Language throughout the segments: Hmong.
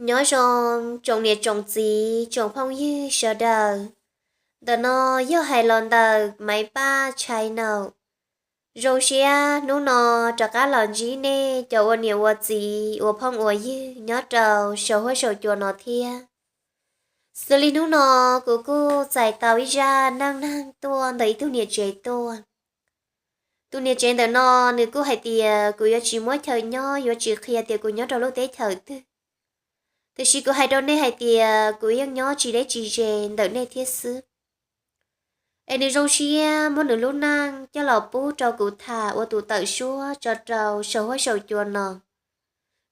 Nyob zoo tsoom niam tsoom txiv tsoom phooj ywg sawv daws. Ntawm no yog hais los ntawm Maiv Paj Channel. Zoo siab hnub no rov qab los ntsib nej cov ua niam ua txiv ua phooj ua ywg nyob rau saum huab saum cua no thiab. Xws li hnub no kuv kuj txais tau ib zaj neej neeg tuaj ntawm ib tug niam tsev tuaj. Tus niam tsev ntawm no nws kuj hais tias kuv yuav tsis muab chaw nyob, yuav tsis qhia tias kuv nyob rau lub teb chaws twg, tiam sis kuv hais rau nej hais tias kuv yeej nyob tsis deb tsis ze ntawm nej thiab xwb. Es nws zoo siab muab nws lub neej coj los pub rau kuv tham ua tus tawm suab tso rau saum huab saum cua no,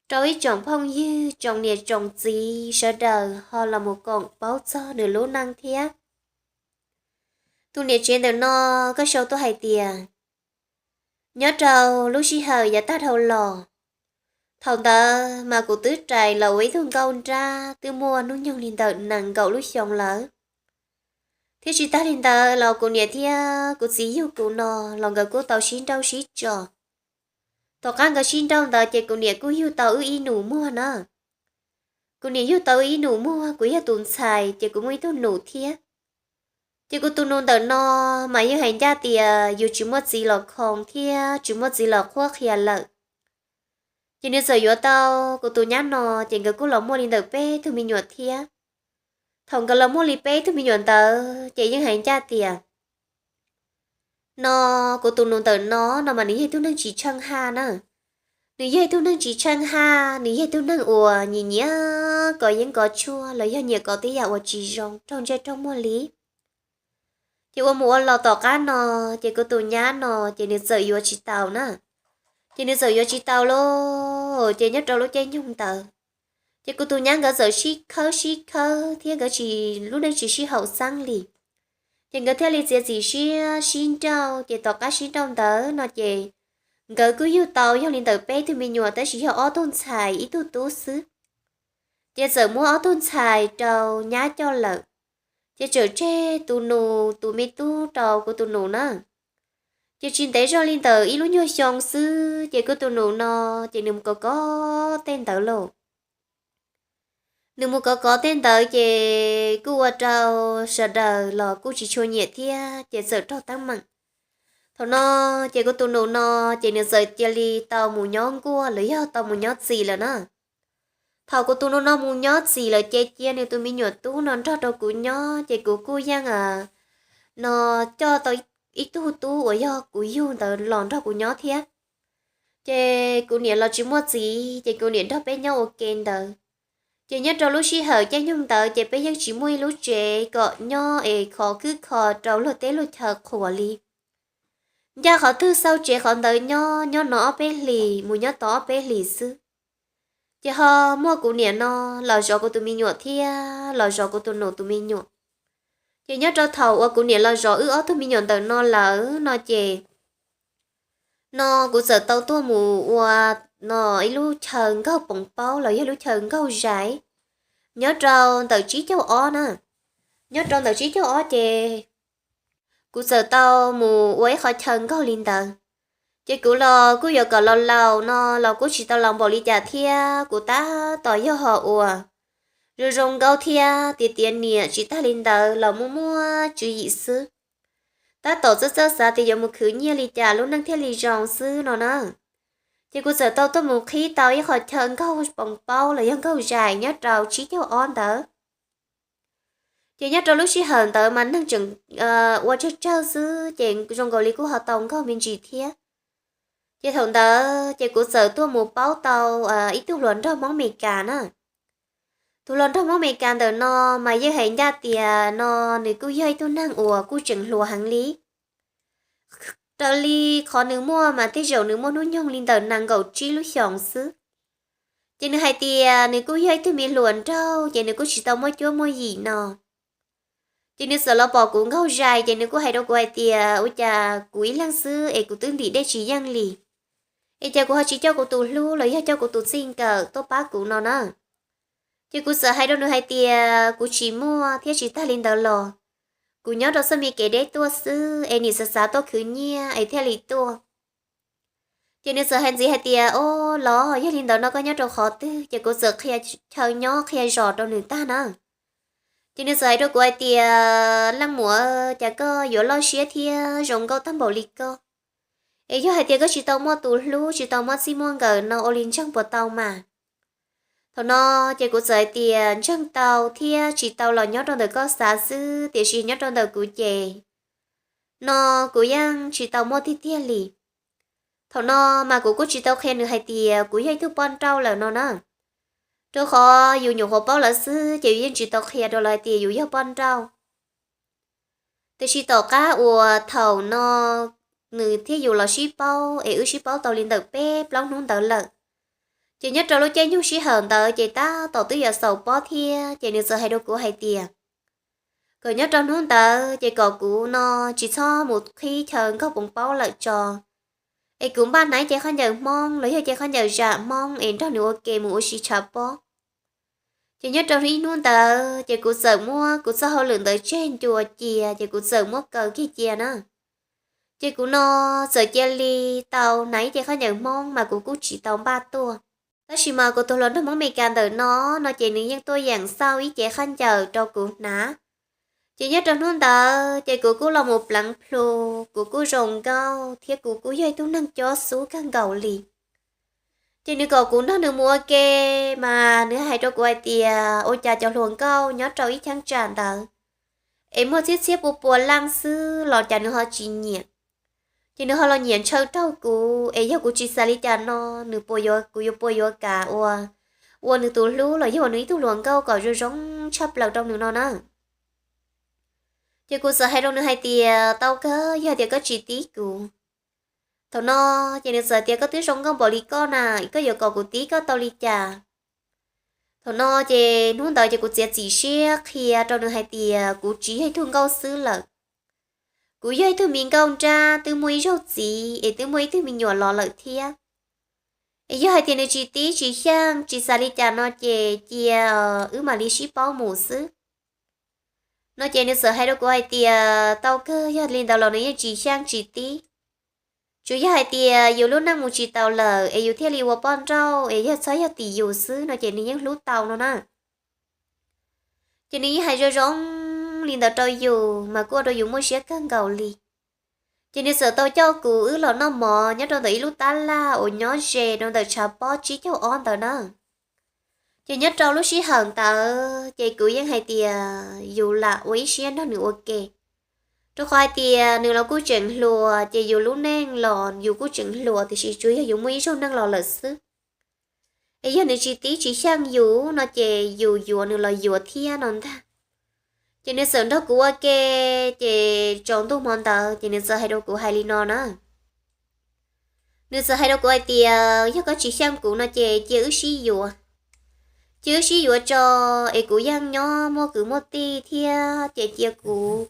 rau ib tsoom phooj ywg tsoom niam tsoom txiv sawv daws ho los mus koom paub txog nws lub neej thiab. Tus niam tsev ntawm no, koj sau tuaj hais tias, nyob rau lub sij hawm yav tag dhau los, thaum ntawd mas kuv twb rais los ua ib tug nkauj nrab twb muaj hnub nyoog li ntawm nees nkaum lub xyoo lawm. Thiab tsis tag li ntawd los kuv niam thiab kuv txiv yug kuv no los nkawd kuj tau sib nrauj sib tso. Tom qab nkawd sib nrauj ntawd ces kuv niam kuj yug tau wb ib nus muag na. Kuv niam yug tau wb ib nus muag, kuv yog tus ntxhais ces kuv muaj ib tug nus thiab. Ces kuv tus nus ntawm no mas yeej hais ncaj tias yus tsis muaj txiv los khoo thiab tsis muaj txiv los qhuab qhia lawm. Ces nws txawm yuav tau kuv tus nyab no, ces nkawd kuj los muaj li ntawm peb tug me nyuam thiab. Thaum nkawd los muaj li peb tug me nyuam ntawd ces yeej hais ncaj tias no kuv tus nus ntawm no no mas nws yog ib tug neeg tsis tsheej haj na. Nws yog ib tug neeg tsis tsheej haj, nws yog ib tug neeg uas nyiam nyiam kov yeeb kov tshuaj los yog nyiam kov tej yam uas tsis zoo raug ntsej raug muag li. Ces ua mus ua los tom qab no, ces kuv tus nyab no ces nws txawm yuav tsis tau na. Ces nws txawm yuav tsis tau lauj, ces nyob rau lub caij nyoog ntawd, ces kuv tus nyab nkawd txawm sib khawb sib khawb thiab nkawd tsis, lub neej tsis sib haum xeeb li. Ces nkawd thiaj li txiav txim siab sib nrauj, ces tom qab sib nrauj ntawd no ces nkawd kuj yug tau yog li ntawm peb tug me nyuam tab sis yog ob tug ntxhais ib tug tub xwb. Ces txawm muab ob tug ntxhais rau nyab coj lawm, ces tseem tseg tus nus tus me tub rau kuv tus nus na. Ces tsis ntev zog li ntawm ib lub nyuag xyoo xwb ces kuv tus nus no ces nws mus kov kov tej ntawd lauj. Nws mus kov kov tej ntawd ces kuj ua rau sawv daws los kuj tsis tshua nyiam thiab ces txawm raug teeb meem. Thaum no ces kuv tus nus no ces nws txawm cia li tau mus nyob nkuaj los yog tau mus nyob txim lawm na. Thaum kuv tus nus no mus nyob txim lawm ces cia nws tus me nyuam tub no nrog rau kuv nyob ces kuv kuj yeej no coj tau ib tug tub uas yog kuv yug ntawd los nrog kuv nyob thiab. Ces kuv niam los tsis muaj txiv ces kuv niam nrog peb nyob ua ke ntawd. Ces nyob rau lub sij hawm caij nyoog ntawd ces peb yeej tsis muaj ib lub tsev kom nyob es khov khwb kho rau luag teb luag chaw qhuas li. Ncaj qhov twg xauj tsev qhov ntawd nyob, nyob no ob peb hlis mus nyob tod ob peb hlis xwb. Ces ho muaj kuv niam no los zov kuv tus me nyuam thiab los zov kuv tus nus tus me nyuam. Ces nyob rau thaum uas kuv niam los zov wb ob tug me nyuam ntawm no lawm no ces no kuv txawm tau tuaj mus ua no ib lub chaw nkaug poos paub los yog lub chaw nkaug zais nyob rau ntawm tsib caug ob na. Nyob rau ntawm tsib caug ob ces kuv txawm tau mus ua ib qhov chaw nkaug li ntawd. Ces kuv los kuj yuav kom laus laus no los kuj tsis tau laus npaum li cas thiab, kuv tab tom yog ho uas zoo zoo nkauj thiab tiav tiav niam, tsis tag li ntawd los muaj muaj tswv yim xwb. Tab tom txawj txawj xav tias yuav mus khwv nyiaj li cas lub neej thiaj li zoo xwb no na. Ces kuv txawm tau tuaj mus qhib tau ib qhov chaw nkaug poos paub los yog nkaug zais nyob rau tsib caug ob ntawd. Ces nyob rau lub sij hawm ntawd mas neeg tseem ua tsawg tsawg xwb ces zoo nkaus li kuj ho tau nkaug me ntsis thiab. Ces thaum ntawd ces kuv txawm tuaj mus paub tau ib tug hluas nraug Hmoob Meskas na. Tus hluas nraug Hmoob Meskas ntawm no mas yeej hais ncaj tias no nws kuj yog ib tug neeg uas kuj tseem hluas heev li. Raws li qhov nws muaj mas tej zaum nws muaj hnub nyoog li ntawm nees nkaum tsib lub xyoos xwb. Ces nws hais tias nws kuj yog ib tug me hluas nraug ces nws kuj tsis tau muaj cuab muaj yim no. Ces nws txawm los pom kuv nkaug zais ces nws kuj hais rau kuv hais tias ua cas kuv ib leeg xwb es kuv twb ntim dej tsis yeej li, es cas kuv ho tsis coj kuv tus hlub los yog coj kuv tus txij nkawm tuaj pab kuv no na. Ces kuv txawm hais rau nws hais tias kuv tsis muaj thiab tsis tag li ntawd los kuv nyob rau txoj me kev deb tuaj xwb es nim xav xav tuaj khwv nyiaj es thiaj li tuaj. Ces nws txawm hais ntxiv hais tias, O, los yog li ntawd no koj nyob rau qhov twg? Ces kuv txawm qhia chaw nyob qhia zos rau nws tag na. Ces nws txawm hais rau kuv hais tias, Leej muam, cas koj yuav loj siab thiab zoo nkauj tag npaum li koj, es yog hais tias koj tsis tau muaj tus hlub, tsis tau muaj txij muaj nkawm no ua li ntseeg puas tau mas? Thaum no ces kuv txawm hais tias, Ntseeg tau thiab tsis tau los nyob rau ntawm koj xav xwb, tiam sis nyob rau ntawm kuv ces no kuv yeej tsis tau muaj tiag tiag li. Thaum no mas kuv kuj tsis tau qhia nws hais tias kuv yog ib tug poj nrauj lawm no na, rau qhov yus nyuam qhuav paub lawv xwb ces yus yeej tsis tau qhia rau lawv hais tias yus yog poj nrauj. Tiam sis tom qab uas thaum no nws thiab yus los sib paub es wb sib paub tau li ntawm peb plaub hnub ntawd lawm, ces nyob rau lub caij nyoog sij hawm ntawd ces tab tom twb yuav xaus pob thiab, ces nws txawm hais rau kuv hais tias kom nyob rau hnub ntawd ces kom kuv no tsis txhob mus qhib chaw nkauj poos paub lawm tso, es kuv npaj hnav ib ce khaub ncaws Hmoob los yog ce khaub ncaws zam Hmoob es nrog nws ua ke mus ua si tshav pob. Ces nyob rau ib hnub ntawd ces kuv txawm muab kuv txoj hauj lwm ntawd tseg ncua cia, ces kuv txawm muab kaw kiag cia na. Ces kuv no txawm cia li tau hnav ib ce khaub ncaws Hmoob mas kuv kuj tsis tau npaj tuaj. Tab sis mas kuv tus hluas nraug Hmoob Meskas ntawm no, no ces nws yeej tuaj yeem xauj ib ce khaub ncaws rau kuv hnav. Ces nyob rau hnub ntawd ces kuv kuj los mus pleev plhu, kuv kuj zoo nkauj thiab kuv kuj yog ib tug neeg cob xub kawg nkaus li. Ces nws kom kuv nrog nws mus ua ke, mas nws hais rau kuv hais tias ua cas cov hluas nkauj nyob rau ib cheeb tsam ntawd es muaj txhiab txhiab pua pua leej xwb los cas nws ho tsis nyiam. Ces nws ho los nyiam ntshaw raug kuv, es yog kuv tsis xav li cas no, nws puas yuav, kuv yuav puas yuav kam ua, ua nws tus hlub los yog ua nws ib tug hluas nkauj kom zoo zoo tshaj plaws rau nws no na. Ces kuv txawm hais rau nws hais tias, Tau kawg, yog tias koj tsis tib kuv. Thaum no ces nws txawm tias, Koj twb zoo nkauj npaum li koj na, koj yuav kom kuv tib koj tau li cas? Thaum no ces hnub ntawd ces kuv txiav txim siab qhia rau nws hais tias kuv tsis yog ib tug nkauj xwb lawm. Kuv yog ib tug me nkauj nrab twb muaj ib zaug txiv es twb muaj ib tug me nyuam los lawm thiab. Es yog hais tias nws tsis tib tsis xyeej tsis xav li cas no ces cia wb mam li sib paub mus xwb. No ces nws txawm hais rau kuv hais tias, Tau kawg, yog li ntawd los nws yeej tsis xyeej tsis tib. Tsuas yog hais tias yus lub neej mus tsis taus lawm es yus thiaj li ua poj nrauj, es yog txhob yog tim yus xwb no ces nws yeej hlub tau no na. Ces nws yeej hais zoo zoo li ntawd rau yus mas kuj ua rau yus muaj siab kawg nkaus li. Ces nws txawm tau coj kuv wb los noj mov nyob rau ntawm ib lub tab laj uas nyob ze rau ntawm tshav pob tsib caug ob ntawd na. Ces nyob rau lub sij hawm ntawd ces kuv yeej hais tias yus lam ua ib siab nrog nws ua ke, rau qhov hais tias nws los kuj tseem hluas, ces yus lub neej los yus kuj tseem hluas, tiam sis tsuas yog yus muaj ib zaug neej los lawm xwb. Es yog nws tsis tib tsis xyeej yus no ces yus yuav nws los yuav thiab no ntag. Ces nws txawm nrog kuv ua ke, ces tsaus ntuj hmo ntawd ces nws txawm hais rau kuv hais li no na. Nws txawm hais rau kuv hais tias, Yog koj tsis xyeej kuv no ces cia wb sib yuav. Cia wb sib yuav tso, es kuv yeej nyob muaj kwv muaj tij thiab, ces cia kuv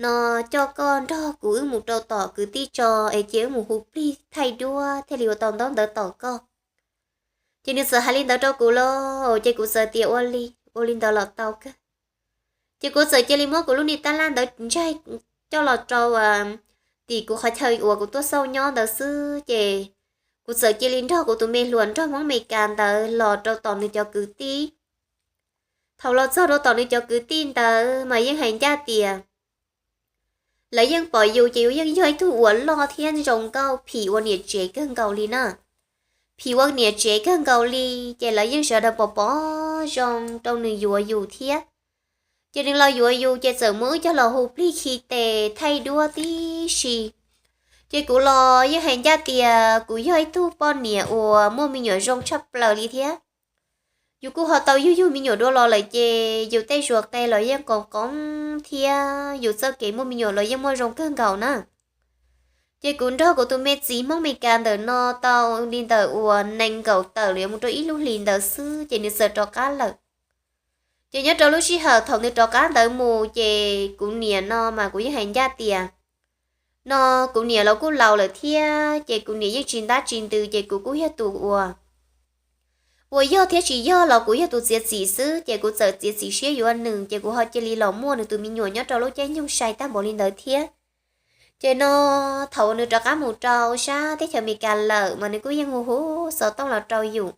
no coj koj nrog kuv wb mus rau tom kwv tij tso, es cia wb mus hu plig thaij duab thiaj li ua tau ntaub ntawv tom koj. Ces nws txawm hais li ntawd rau kuv lauj, ces kuv txawm tias, Ua li, ua li ntawd los tau kawg. Ces kuv txawm cia li muab kuv lub niag tab laj ntawd ntsaig coj los rau tim kuv qhov chaw uas kuv tuaj xauj nyob ntawd xwb, ces kuv txawm cia li nrog kuv tus me hluas nraug Hmoob Meskas ntawd los rau tom nws cov kwv tij. Thaum los txog rau tom nws cov kwv tij ntawd mas yeej hais ncaj tias lawv yeej pom yus ces yus yeej yog ib tug uas loj thiab zoo nkauj phim ua niam tsev kawg nkaus li na. Phim ua niam tsev kawg nkaus li, ces lawv yeej sawv daws pom pom zoo rau nws yuav yus thiab. Ces nws los yuav yus ces txawm muab wb coj los hu plig khi tes thaij duab tib si. Ces kuv los yeej hais ncaj tias kuv yog ib tug poj niam uas muaj me nyuam zoo tshaj plaws li thiab. Yus kuj ho tau yug yug me nyuam dua los lawm ces yus tej zuav qe los yeej qoom qoom thiab yus txoj kev muaj me nyuam los yeej muaj zoo kawg nkaus na. Ces kuv nrog kuv tus me txiv Hmoob Meskas ntawm no tau li ntawm uas nees nkaum tawm los yuav mus rau ib lub hlis ntawd xwb ces nws txawm rov qab lawm. Ces nyob rau lub sij hawm thaum nws rov qab ntawd mus ces kuv niam no mas kuv yeej hais ncaj tias no kuv niam los kuj laus lawm thiab, ces kuv niam yeej tsis ntab tsis ntws, ces kuv kuj yog tus uas, uas yog thiab tsis yog los kuv yog tus txiav txim xwb, ces kuv txawm txiav txim siab yuav nws, ces kuv ho cia li los muaj nws tus me nyuam nyob rau lub caij nyoog sai tag npaum li ntawd thiab. Ces no thaum uas nws rov qab mus rau sab teb chaws Amelikas lawm mas nws kuj yeej hu hu xov tooj los rau yus.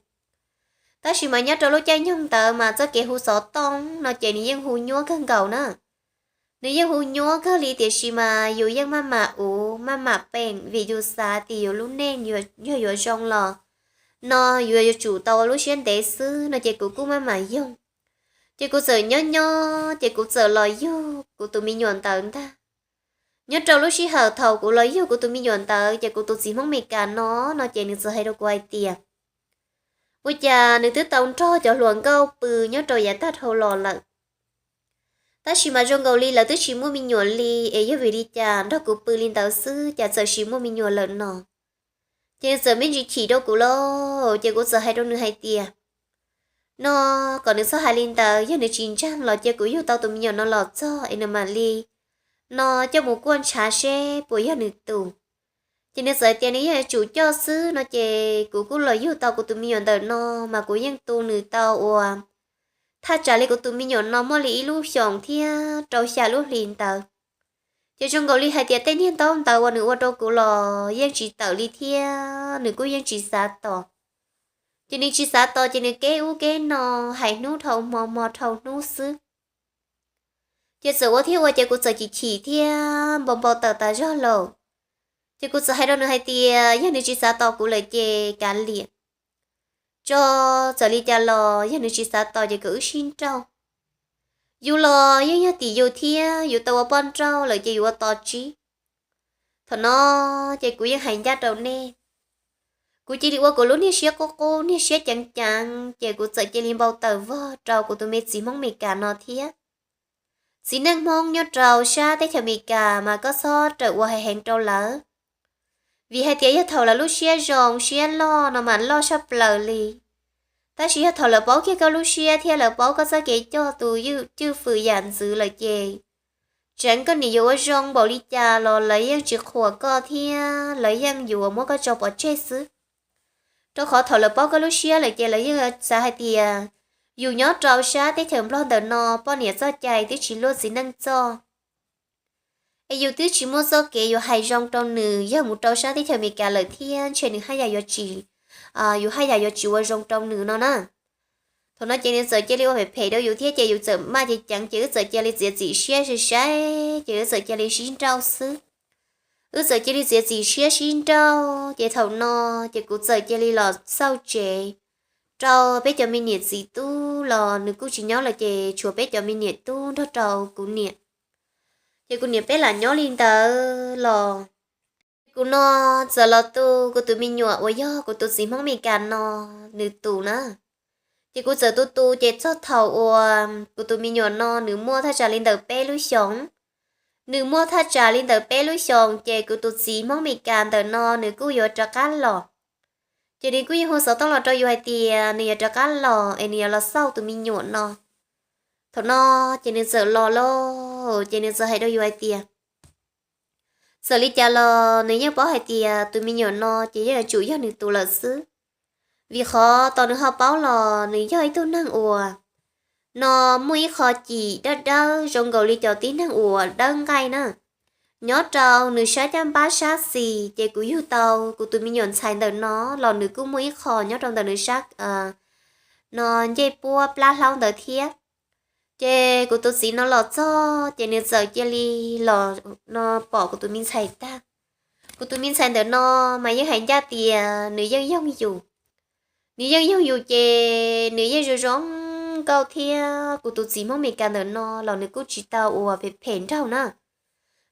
Tab sis mas nyob rau lub caij nyoog ntawd mas txoj kev hu xov tooj no ces nws yeej hu nyuab kawg nkaus na. Nws yeej hu nyuab kawg li tiam sis mas yus yeej maj mam uv maj mam peem vim yus xav tias yus lub neej yog yuav zoo los no yuav yuav tsum tau ua lub siab ntev xwb no ces kuv kuj maj mam yoog. Ces kuv txawm nyob nyob ces kuv txawm los yug kuv tus me nyuam ntawd ntag. Nyob rau lub sij hawm thaum kuv los yug kuv tus me nyuam ntawd ces kuv tus txiv Hmoob Amelikas no no ces nws txawm hais rau kuv hais tias ua cas nws twb tau nrog cov hluas nkauj pw nyob rau yav tag dhau los lawm, tab sis mas zoo nkaus li lawv twb tsis muaj me nyuam li, es yog vim li cas nrog kuv pw li ntawd xwb cas txawm sis muaj me nyuam lawm no. Ces nws txawm me ntsis chim rau kuv lauj, ces kuv txawm hais rau nws hais tias no kom nws txhob hais li ntawd, yog nws tsis ntseeg los cia kuv yug tau tus me nyuam no los txog es nws mam li no coj mus kuaj ntshav seb puas yog nws tus. Ces nws txawm tias nws yeej yuav tsum coj xwb no ces kuv kuj los yug tau kuv tus me nyuam ntawm no mas kuv yeej tu nws tau uas thaj tsam li kuv tus me nyuam no muaj li ib lub xyoos thiab rau xya lub hli ntawd. Ces zoo nkaus li hais tias tej niag ntaub ntawv uas nws ua rau kuv los yeej tsis tawm li thiab nws kuj yeej tsis xav tos. Ces nws tsis xav tos ces nws keb ub keb no, hais hnub dhau hmo hmo dhau hnub xwb. Ces txawm ua thiab ua ces kuv txawm chim chim thiab npau npau taws tas zog lawm. Ces kuv txawm hais rau nws hais tias yog nws tsis xav tos kuv lawm ces kav liam, tso, txawm li cas los yog nws tsis xav tos ces kom wb sib nrauj. Yus los yeej yog tim yus thiab, yus tau ua poj nrauj lawm ces yus ua tos tsib. Thaum no ces kuv yeej hais ncaj rau nej, kuv cia li ua kuv lub niag siab qub qub niag siab ceev ceev ces kuv txawm cia li npau taws vog rau kuv tus me txiv Hmoob Amelikas no thiab. Txiv neej Hmoob nyob rau sab teb chaws Amelikas mas koj txhob rawm ua heev heev rau lawv, vim hais tias yog thaum lawv lub siab zoo siab loj no mas loj saj plaws li. Tab sis yog thaum lawv paub kiag koj lub siab thiab lawv paub koj txoj kev coj tus cwj fwm yam ntxwv lawm ces tseev koj niam yuav ua zoo npaum li cas los lawv yeej tsis qhuas koj thiab lawv yeej yuav muab koj tso pov tseg xwb. Rau qhov thaum lawv paub koj lub siab lawm ces lawv yeej xav hais tias yus nyob rau sab teb chaws Nplog ntawm no poj niam txoj cai twb tsis luaj txiv neej txoj, es yus twb tsis muaj txoj kev yuav hais zoo rau nws, yog mus rau sab teb chaws Amelikas lawm thiab ntshe nws haj yam yuav tsis, yus haj yam yuav tsis ua zoo rau nws no na. Thaum no ces nws txawm cia li ua phem phem rau yus thiab ces yus txawm maj ceev ceev ces wb txawm cia li txiav txim siab sai sai ces wb txawm cia li sib nrauj xwb. Wb txawm cia li txiav txim siab sib nrauj ces thaum no ces kuv txawm cia li los xauj tsev rau peb cov me niam txiv tub los nws kuj tsis nyob lawm ces tshuav peb cov me niam tub nrog rau kuv niam. Ces kuv niam peb lam nyob li ntawd los, ces kuv no txawm los tu kuv tus me nyuam uas yog kuv tus txiv Hmoob Amelikas no nws tus na. Ces kuv txawm tu tu ces txog thaum uas kuv tus me nyuam no nws muaj thaj tsam li ntawm peb lub xyoos, nws muaj thaj tsam li ntawm peb lub xyoos ces kuv tus txiv Hmoob Amelikas ntawm no nws kuj yuav rov qab los. Ces nws kuj yeej hu xov tooj los rau yus hais tias nws yuav rov qab los es nws yuav los xauj tus me nyuam no. Thaum no ces nws txawm los lauj, ces nws txawm hais rau yus hais tias txawm li cas los nws yeej paub hais tias tus me nyuam no ces yeej yuav tsum yog nws tus lawm xwb. Vim qhov tos nws ho paub los nws yog ib tug neeg uas no muaj ib qho cim dawb dawb zoo nkaus li cov tib neeg uas dawb nqaij na. Nyob rau nws sab caj npab sab xis ces kuv yug tau kuv tus me nyuam ntxhais ntawm no los nws kuj muaj ib qho nyob rau ntawm nws sab no ncej puab plab hlaub ntawd thiab. Ces kuv tus txiv no los txog ces nws txawm cia li los no pom kuv tus me ntxhais tag. Kuv tus me ntxhais ntawm no mas yeej hais ncaj tias nws yeej yoog yus. Nws yeej yoog yus ces nws yeej zoo zoo nkauj thiab kuv tus txiv Hmoob Amelikas ntawm no los nws kuj tsis tau uas phem phem nraug na.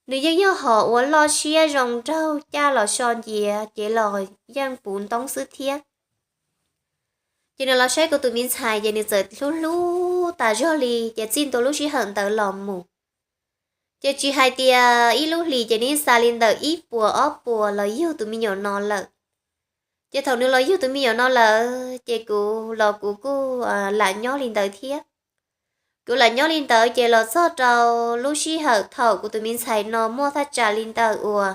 Nws yeej yog hom uas loj siab zoo nraug caj los so nciav cev los yeej puv ntoob xwb thiab. Ces nws los saib kuv tus me ntxhais ces nws txawm hlub hlub tas zog li ces txij ntua lub sij hawm ntawd los mus ces tsis hais tias ib lub hlis ces nws xa li ntawm ib puas ob puas los yug tus me nyuam no lawm. Ces thaum nws los yug tus me nyuam no lawm ces kuv los kuv kuj lam nyob li ntawd thiab. Kuv lam nyob li ntawd ces los txog rau lub sij hawm thaum kuv tus me ntxhais no muaj thaj tsam li ntawm uas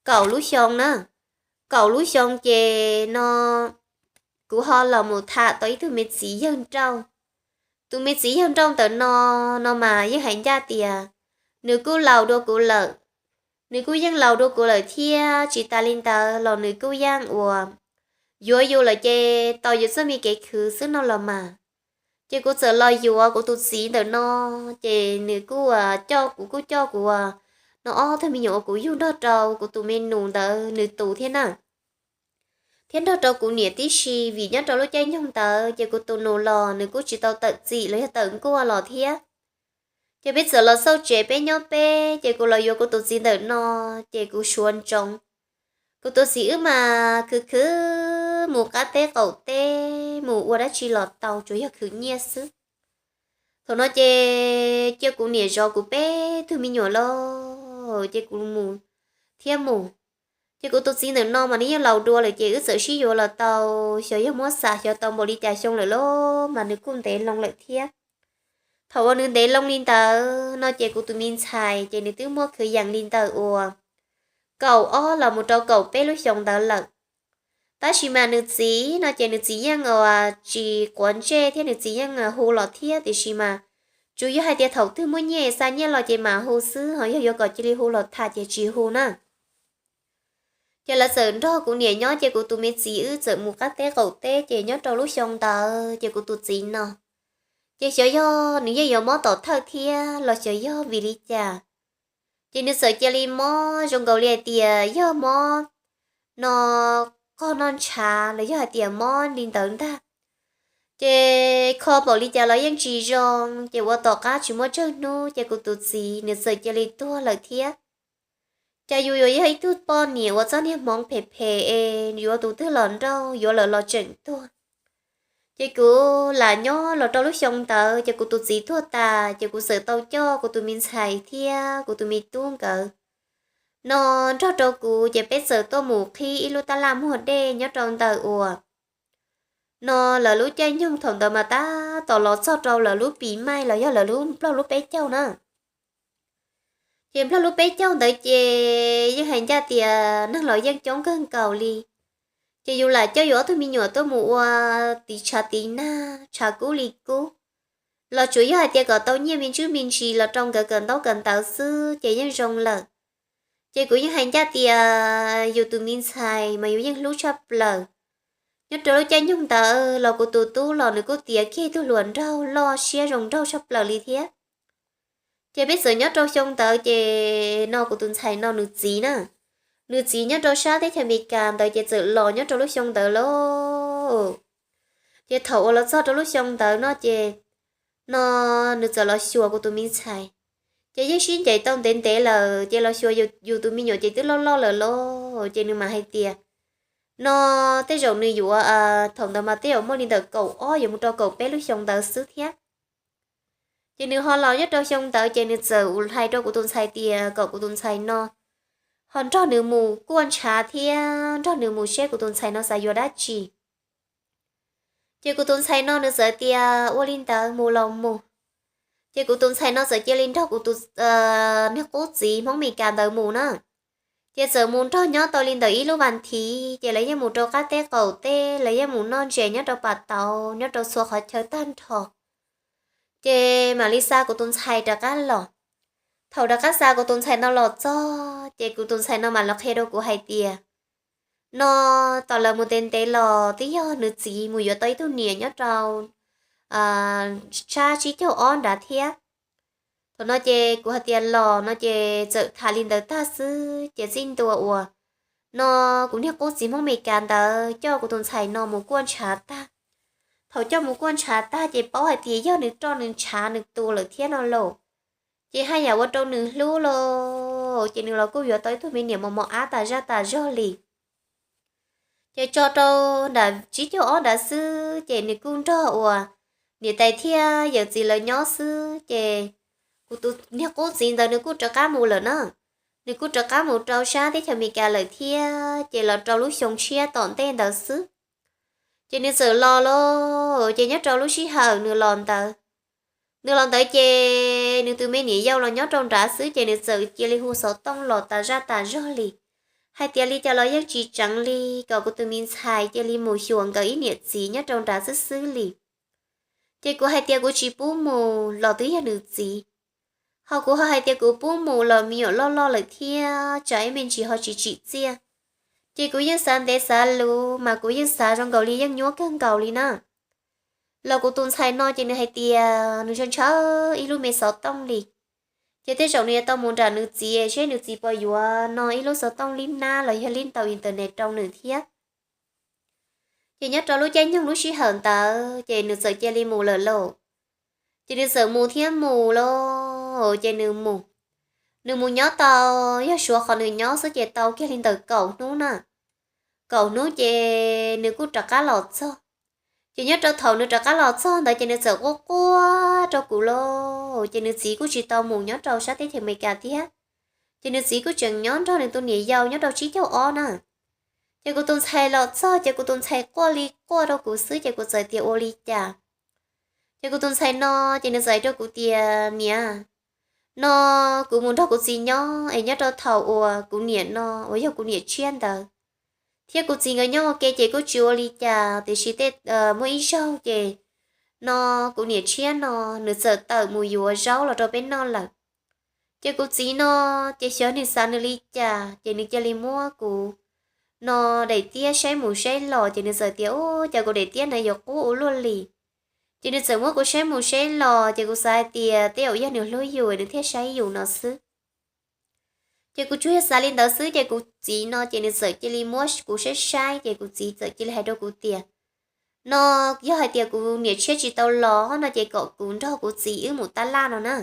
kaum lub xyoo na. Kaum lub xyoo ces no kuv ho los mus tham tau ib tug me txiv yawg nrauj. Tus me txiv yawg nrauj ntawm no, no mas yeej hais ncaj tias nws kuj laus dua kuv lawm. nws kuj yeej laus dua kuv lawm thiab, tsis tas li ntawd los nws kuj yeej uas yuav yus lawm ces tau yus txoj me kev khwv xwb no los mas. Ces kuv txawm los yuav kuv tus txiv ntawm no, ces nws kuj coj kuv, kuj coj kuv no ob tug me nyuam uas kuv yug nrog rau kuv tus me nus ntawd nws tus thiab na, thiab nrog rau kuv niam tib si, vim nyob rau lub caij nyoog ntawd ces kuv tus nus los nws kuj tsis tau tawm txim los yog tawm nkuaj los thiab. Ces peb txawm los xauj tsev peb nyob peb, ces kuv los yuav kuv tus txiv ntawm no, ces kuv suav ntsoov. Kuv tus txiv wb mas khwv khwv mus qab teb qaum teb, mus ua dab tsi los tau, tsuas yog khwv nyiaj xwb. Thaum no ces cia kuv niam zov kuv peb tug me nyuam lauj, ces kuv mus thiab mus. Ces kuv tus txiv ntawm no mas nws yeej laus dua lawm, ces wb txawm sib yuav los tau, xyov yog muab xam xyov tau npaum li cas xyoo lawm lauj, mas nws kuj ntev loo lawm thiab. Thaum uas nws ntev loo li ntawd no ces kuv tus me ntxhais ces nws twb muaj kwv yees li ntawm uas kaum ob los mus rau kaum peb lub xyoo ntawd lawm. Tab sis mas nws txiv no ces nws txiv yeej tsis quav ntsej thiab, nws txiv yeej hu los thiab, tiam sis mas tsuas yog hais tias thaum twg muaj nyiaj xa nyiaj los ces mam hu xwb, ho yog yuav kom cia li hu los tham ces tsis hu na. Ces lawv txawm nrog kuv niam nyob, ces kuv tus me txiv wb txawm mus qab teb qaum teb, ces nyob rau lub xyoo ntawd ces kuv tus txiv no ces xyov yog nws yeej yuav mob tom thawj thiab los xyov yog vim li cas, ces nws txawm cia li mob zoo nkaus li hais tias yog mob no qog noj ntshav los yog hais tias mob li ntawd ntag. Ces kho npaum li cas los yeej tsis zoo, ces ua tom qab tsis muaj tsawg hnub ces kuv tus txiv nws txawm cia li tuag lawm thiab. Cas yus yuav yog ib tug poj niam uas txoj niag hmoov phem phem es yuav tus twg los nrauj, yuav lawm los tseem tuag. Ces kuv lam nyob los rau lub xyoo ntawd, ces kuv tus txiv tuag tas, ces kuv txawm tau coj kuv tus me ntxhais thiab kuv tus me tub nkawd no nrog rau kuv, ces peb txawm tuaj mus qhib ib lub tab laj muag dej nyob rau ntawm uas no lawv lub caij nyoog thaum ntawd mas tab tom los txog rau lawv lub pis maij los yog lawv lub nplog lub peb caug na. Ces nplog lub peb caug ntawd ces yeej hais ncaj tias neeg los yeej coob kawg nkaus li. Ces yus lam coj yus ob tug me nyuam tuaj mus ua tiv tshav tiv nag, tshav kub li kub, los tsuas yog hais tias kom tau nyiaj me ntsis me ntsis los rau nkawd kawm ntaub kawm ntawv xwb ces yeej zoo lawm. Ces kuv yeej hais ncaj tias yus tus me ntxhais mas yus yeej hlub tshaj plaws. Nyob rau lub caij nyoog ntawd los kuv tus tub los nws kuj tiav kiag tug hluas nraug loj siab zoo nraug tshaj plaws li thiab. Ces peb txawm nyob rau xyoo ntawd ces no kuv tus ntxhais no nws txiv na, nws txiv nyob rau sab teb chaws Amelikas ntawd ces txawm los nyob rau lub xyoo ntawd lauj. Ces thaum uas los txog rau lub xyoo ntawd no ces no nws txawm los xyuas kuv tus me ntxhais. Ces yeej sib ncaim tau ntev ntev lawm ces los xyuas yus tus me nyuam ces twb loj loj lawm lauj, ces nws mam hais tias no tej zaum nws yuav, thaum ntawd mas tej zaum muaj li ntawm kaum ob yuav mus rau kaum peb lub xyoo ntawd xwb thiab. Ces nws ho los nyob rau xyoo ntawd ces nws txawm hais rau kuv tus ntxhais tias kom kuv tus ntxhais no ho nrog nws mus kuaj ntshav thiab nrog nws mus seb kuv tus ntxhais no xav yuav dab tsi. Ces kuv tus ntxhais no nws txawm tias ua li ntawd mus los mus. Ces kuv tus ntxhais no txawm cia li nrog kuv tus niag qub txiv Hmoob Amelikas ntawd mus na. Ces txawm mus nrog nyob tau li ntawm ib lub vas thiv ces lawv yeej mus rau qab teb qaum teb, lawv yeej mus noj ntses nyob rau pas tauv nyob rau txhua qhov chaw tag nrho. Ces mam li xa kuv tus ntxhais rov qab los. Thaum rov qab xa kuv tus ntxhais no los txog ces kuv tus ntxhais no mam los qhia rau kuv hais tias no tom lawv mus ntev ntev los twb yog nws txiv mus yuav tau ib tug niam nyob rau sab tsib caug ob nrad thiab. Thaum no ces kuv hais tias los no ces txawm tham li ntawd tag xwb ces txij ntua uas no kuv niag qub txiv Hmoob Amelikas ntawd coj kuv tus ntxhais no mus kuaj ntshav tag. Thaum coj mus kuaj ntshav tag ces paub hais tias yog nws roj nws ntshav nws tua lawm thiab no lauj. Ces haj yam ua rau nws hlub lauj, ces nws los kuj yuav tau ib tug me niam mos mos ab tas zaj tas zog li. Ces tso rau nram tsib caug ob nrad xwb ces nws kuj nrog uas niam tais thiab yawm txiv lawv nyob xwb ces kuv tus niag qub txiv ntawd nws kuj rov qab mus lawm na. Nws kuj rov qab mus rau sab teb chaws Amelikas lawm thiab ces los rau lub xyoo tshiab tom ntej ntawd xwb. Ces nws txawm los lauj, ces nyob rau lub sij hawm nws los ntawd, nws los ntawd ces nws tus me niam yau los nyob rau nrad xwb ces nws txawm cia li hu xov tooj los tas zaj tas zog li, hais tias li cas los yeej tsis tseev li, kom kuv tus me ntxhais cia li mus xyuas nkawd ib niam txiv nyob rau nrad xwb xwb li. Ces kuv hais tias kuv tsis pub mus los twb yog nws txiv. Ho kuv ho hais tias kuv pub mus los me nyuam loj loj lawm thiab tsam ib me ntsis ho tsis tsim txiaj. Ces kuv yeej xav ntev xav luv mas kuv yeej xav zoo nkaus li yeej nyuaj kawg nkaus li na. Los kuv tus ntxhais no ces nws hais tias nws ntshaw ntshaw ib lub me xov tooj li. Ces tej zaum nws yuav tau mus nram nws txiv seb nws txiv puas yuav no ib lub xov tooj lib nab los yog lib ntaus internet rau nws thiab. Ces nyob rau lub caij nyoog lub sij hawm ntawd ces nws txawm cia li mus lawm lauj. Ces nws txawm mus thiab mus lauj, ces nws mus, nws mus nyob tau, yog suav qhov nws nyob xwb ces tau kiag li ntawm kaum hnub na. Kaum hnub ces nws kuj rov qab los txog. Ces nyob rau thaum nws rov qab los txog ntawd ces nws txawm quaj quaj rau kuv lauj, ces nws txiv kuj tsis tau mus nyob rau sab teb chaws Amelikas thiab. Ces nws txiv kuj tseem nyob nrog nws tus niam yau nyob rau tsib caug ob na. Ces kuv tus ntxhais los txog ces kuv tus ntxhais quaj li quaj rau kuv xwb ces kuv txawm tias ua li cas. Ces kuv tus ntxhais no ces nws txawm hais rau kuv tias niam, no kuv mus nrog kuv txiv nyob es nyob rau thaum uas kuv niam no uas yog kuv niam tshiab ntawd thiab kuv txiv nkawd nyob ua ke ces kuj tsis ua li cas tiam sis tej muaj ib zaug ces no kuv niam tshiab no nws txawm tawm mus yuav zaub los rau peb noj lawm. Ces kuv txiv no ces xyov nws xav nws li cas ces nws cia li muab kuv no daim tiab saib mus saib los ces nws txawm tias ub cas kuv daim tiab no yuav qub ua luaj li. Ces nws txawm muab kuv saib mus saib los ces kuv xav hais tias tej zaum yog nws hlub yus nws thiaj saib yus no xwb. Ces kuv tsuas yog xav li ntawd xwb ces kuv txiv no ces nws txawm cia li muab kuv saib saib ces kuv txiv txawm cia li hais rau kuv tias no yog hais tias kuv niam tshiab tsis tau los no ces kom kuv nrog kuv txiv wb mus tab laj no na.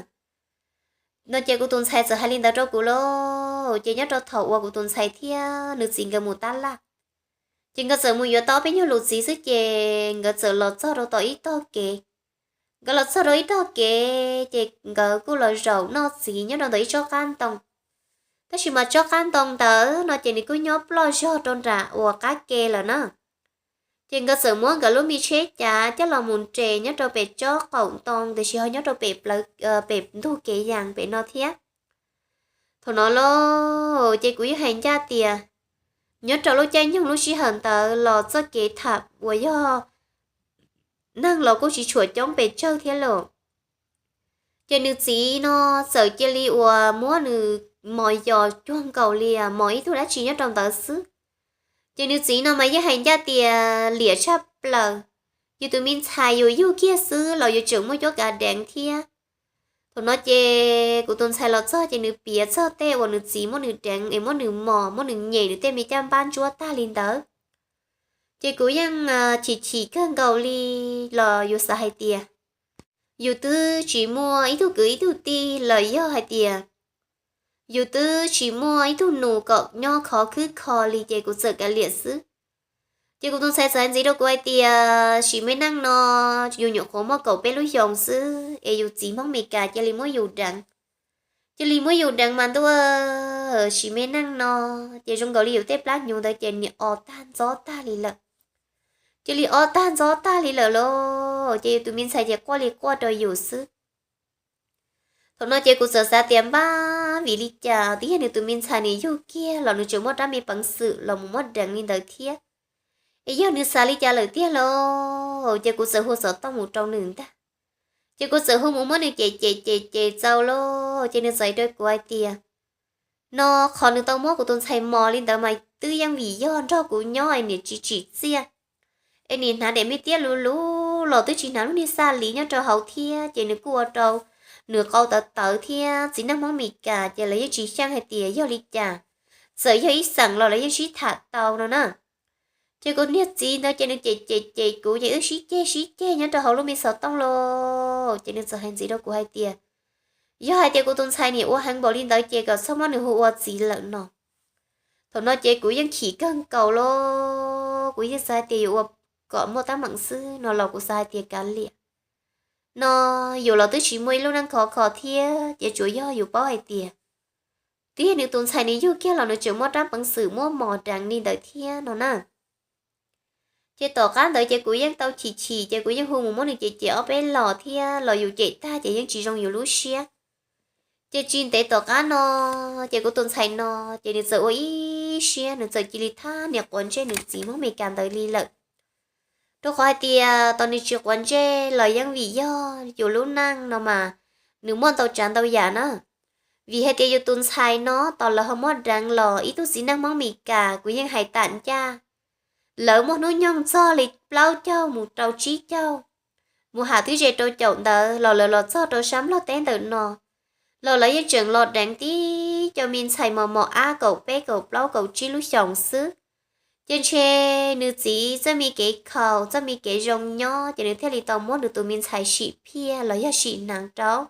No ces kuv tus ntxhais txawm hais li ntawd rau kuv lauj, ces nyob rau thaum uas kuv tus ntxhais thiab nws txiv nkawd mus tab laj, ces nkawd txawm mus yuav tau ob peb nyuag lus txiv xwb ces nkawd txawm los txog rau tom ib tog kev. Nkawd los txog rau ib tog kev ces nkawd kuj los zaum noj txiv nyob rau ntawm ib tsob qab ntoo. Tab sis mas tsob qab ntoo ntawd no ces nws kuj nyob ploj zog rau nram uas qab ke lawm na. Ces nkawd txawm muab nkawd lub me tsheb cav coj los mus nres nyob rau pem tsob qaum ntoo tiam sis ho nyob rau pem plawv pem ntug kev yas pem no thiab. Thaum no lauj ces kuv yeej hais ncaj tias nyob rau lub caij nyoog lub sij hawm ntawd los txoj kev tham uas yog neeg los kuj tsis tshua coob pes tsawg thiab lauj. Ces nws txiv no txawm cia li uas muab nws mos yos cuag nkaus li mos ib tug dab tsi nyob rau ntawd xwb. Ces nws txiv no mas yeej hais ncaj tias liam tshaj plaws, yus tus me ntxhais yus yug kiag xwb los yus tseem muaj cuab kav deev thiab. Thaum no ces kuv tus ntxhais los txog ces nws piav txog tej uas nws txiv muab nws deev es muab nws mos muab nws nyem nws tej me caj npab ntsuab tag li ntawd. Ces kuv yeej chim chim kawg nkaus li los yus xav hais tias yus twb tsis muaj ib tug kwv ib tug tij los yog hais tias yus twb tsis muaj ib tug nus kom nyob khov khwb kho li ces kuv txawm kav liam xwb. Ces kuv tus ntxhais txawm hais ntxiv rau kuv hais tias sim me neej no yus nyuam qhuav muaj kaum peb lub xyoos xwb es yus txiv Hmoob Mes Kas cia li muab yus deev. Cia li muab yus deev mas ntuj, sim me neej no ces zoo nkaus li yus tej plab hnyuv ntawd ces nim o tag ntxob tag li lawm. Cia li o tag ntxob tag li lawm lauj, ces yus tus me ntxhais ces quaj li quaj rau yus xwb. Thaum no ces kuv txawm xav tias npab vim li cas twb yog nws tus me ntxhais nws yug kiag los nws tseem muaj rab me peev xwm los mus muab deev li ntawd thiab. Es yog nws xav li cas lawm tiag lauj, ces kuv txawm hu xov tooj mus rau nws ntag. Ces kuv txawm hu mus muab nws cem cem cem cem txaus lauj, ces nws txawm hais rau kuv hais tias no qhov nws tau muab kuv tus ntxhais mos li ntawd mas twb yeej vim yog nrog kuv nyob es nim tsis tsim txiaj, es nim hnav daim me tiab luv luv los twb tsis hnav lub niag xaj li nyob rau hauv thiab ces nws kuj ua rau nws qau tawv tawv thiab txiv neej Hmoob Mes Kas ces lawv yeej tsis xyeej hais tias yog li cas, txawm yog ib xeem los lawv yeej sib tham tau no na. Ces kuv niag txiv ntawd ces nws cem cem cem kuv ces wb sib ceg sib ceg nyob rau hauv lub me xov tooj lauj, ces nws txawm hais ntxiv rau kuv hais tias yog hais tias kuv tus ntxhais nim ua heev npaum li ntawd ces kom txhob muab nws hu ua txiv lawm no. Thaum no ces kuv yeej chim kawg nkaus lauj, kuv yeej xav hais tias yuav ua kom muaj teeb meem xwb no los kuv xav hais tias kav liam. No yus los twb tsis muaj ib lub neej khov kho thiab ces tsuas yog yus paub hais tias twb yog nws tus ntxhais nws yug kiag los nws tseem muaj rab peev xwm muab mos deev li ntawd thiab no na. Ces tom qab ntawd ces kuv yeej tau chim chim ces kuv yeej hu mus muab nws cem cem ob peb los thiab los yus cem tag ces yeej tsis zoo yus lub siab. Ces tsis ntev tom qab no ces kuv tus ntxhais no ces nws txawm ua ib siab nws txawm cia li thab niam quav ntsej nws txiv Hmoob Mes Kas ntawd li lawm. Rau qhov hais tias tos nws tsis quav ntsej los yeej vim yog yus lub neej no mas nws muaj ntau tsav ntau yam na. Vim hais tias yus tus ntxhais no tos lawv ho muab deev los ib tug txiv neej Hmoob Mes Kas, kuv yeej hais tam ncaj, lawv muaj hnub nyoog txog li plaub caug mus rau tsib caug, mus ham twb ze rau caum ntawd los lawv los txog rau sab Nplog teb ntawm no, los lawv yeej tseem los deev tib co me ntxhais mos mos ab kaum peb kaum plaub kaum tsib lub xyoos xwb. Ces ntshe nws txiv txawj me kev khaus, txawj me kev zoo nyob, ces nws thiaj li tau muab nws tus me ntxhais sim phiaj los yog sim hneev rau.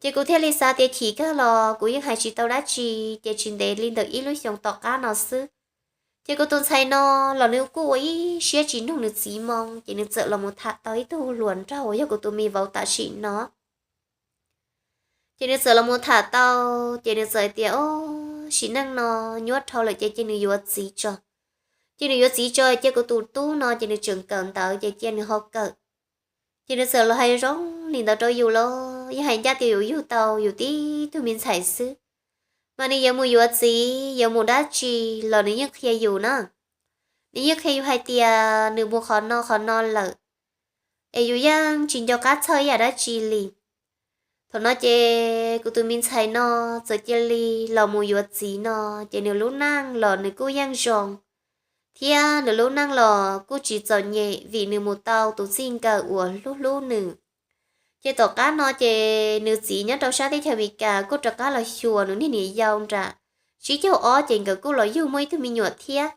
Ces kuv thiaj li xav tias chim kawg los kuv yeej hais tsis tau dab tsi. Ces tsis ntev li ntawm ib lub xyoos tom qab no xwb, ces kuv tus ntxhais no los nws kuj ua ib siab tsis mloog nws txiv moo, ces nws txawm los mus tham tau ib tug hluas nraug uas yog kuv tus me vauv tam sim no. Ces nws txawm los mus tham tau, ces nws txawm hais tias, o, sim neej no nyuaj dhau lawm ces cia nws yuav txiv tso. Ces nws yuav txiv tso, cia kuv tus tub no ces nws tseem kawm ntawv ces cia nws ho kawm. Ces nws txawm los hais zoo li ntawd rau yus los yeej hais ncaj tias yus yug tau yus tib tug me ntxhais xwb, mas nws yuav mus yuav txiv yuav mus dab tsi los nws yeej qhia yus na. Nws yeej qhia yus hais tias nws mus qhov no qhov no lawm, es yus yeej tsis nco qab txhawj ib yam dab tsi li. Thaum no ces kuv tus me ntxhais no txawm cia li los mus yuav txiv no, ces nws lub neej los nws kuj yeej zoo, thiab nws lub neej los kuj tsis txom nyem vim nws mus tau tus txij nkawm uas hlub hlub nws. Ces tom qab no ces nws txiv nyob rau sab teb chaws Amelikas kuj rov qab los xyuas nws niag niam yau nram tsib caug ob, ces nkawd kuj los yug muaj ib tug me nyuam thiab.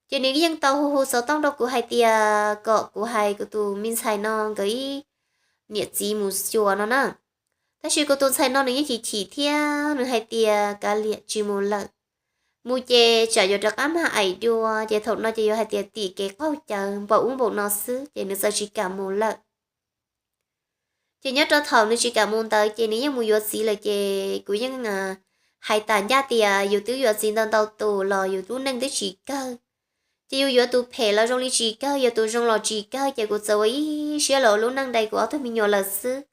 Ces nws yeej tau hu hu xov tooj rau kuv hais tias kom kuv hais kuv tus me ntxhais no nkawd ib niam txiv mus xyuas no na. Tab sis kuv tus ntxhais no nws yeej chim chim thiab nws hais tias kav liam tsis mus lawm, mus ces tsam yuav rov qab mag aim dua, ces thaum no ces yuav hais tias tim kev qaug cawv npaum ub npaum no xwb, ces nws txawm tsis kam mus lawm. Ces nyob rau thaum nws tsis kam mus ntawd ces nws yeej mus yuav txiv lawm, ces kuv yeej hais tas ncaj tias yus twb yuav txiv ntau ntau tus los yus lub neej twb tsis kawg. Ces yus yuav tus phem los zoo li tsis kawg, yuav tus zoo los tsis kawg, ces kuv txawm ua ib siab los ua lub neej dai kuv ob tug me nyuam lawm xwb.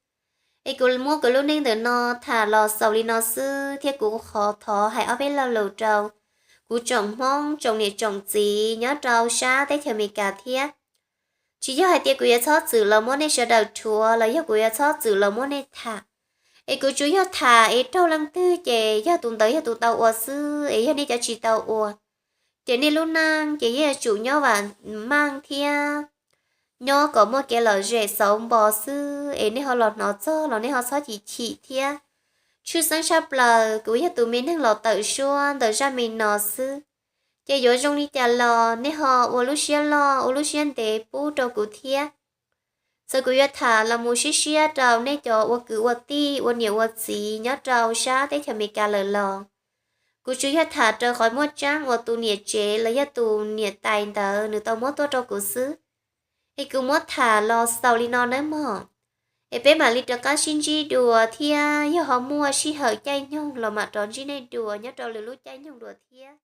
Es kuv muab kuv lub neej ntawm no tham los xaus li no xwb, thiab kuv qhov thov hais ob peb lo lus rau kuv tsoom Hmoob tsoom niam tsoom txiv nyob rau sab teb chaws Amelikas thiab. Tsis yog hais tias kuv yuav txhob txwm los muab nej sawv daws rhuav los yog kuv yuav txhob txwm los muab nej tham, es kuv tsuas yog tham es raug leej twg ces yog tus ntawd yog tus tau ua xwb, es yog nej cov tsis tau ua, ces nej lub neej ces yeej yuav tsum nyob vam meej thiab nyob kom muaj kev lom zem xauv npo xwb, es nej ho los hnov txog los nej ho txhob chim chim thiab. Tshwj xeeb tshaj plaws kuv yog tus me neeg los tawm suab ntawm zaj me no xwb, ces yuav zoo li cas los nej ho ua lub siab loj ua lub siab ntev pub rau kuv thiab. Txawm kuv yuav tham los mus siab siab rau nej cov ua kwv ua tij ua niam ua txiv nyob rau sab teb chaws Amelikas lawm los, kuv tsuas yog tham raws qhov muaj tseeb uas tus niam tsev los yog tus niam tais ntawd nws tau muab tuaj rau kuv xwb. Es kuv muab tham los xaus li no nawb mog. Es peb mam li rov qab sib ntsib dua thiab yog ho muaj sij hawm caij nyoog los mam rov ntsib nej dua nyob rau lwm lub caij nyoog dua thiab.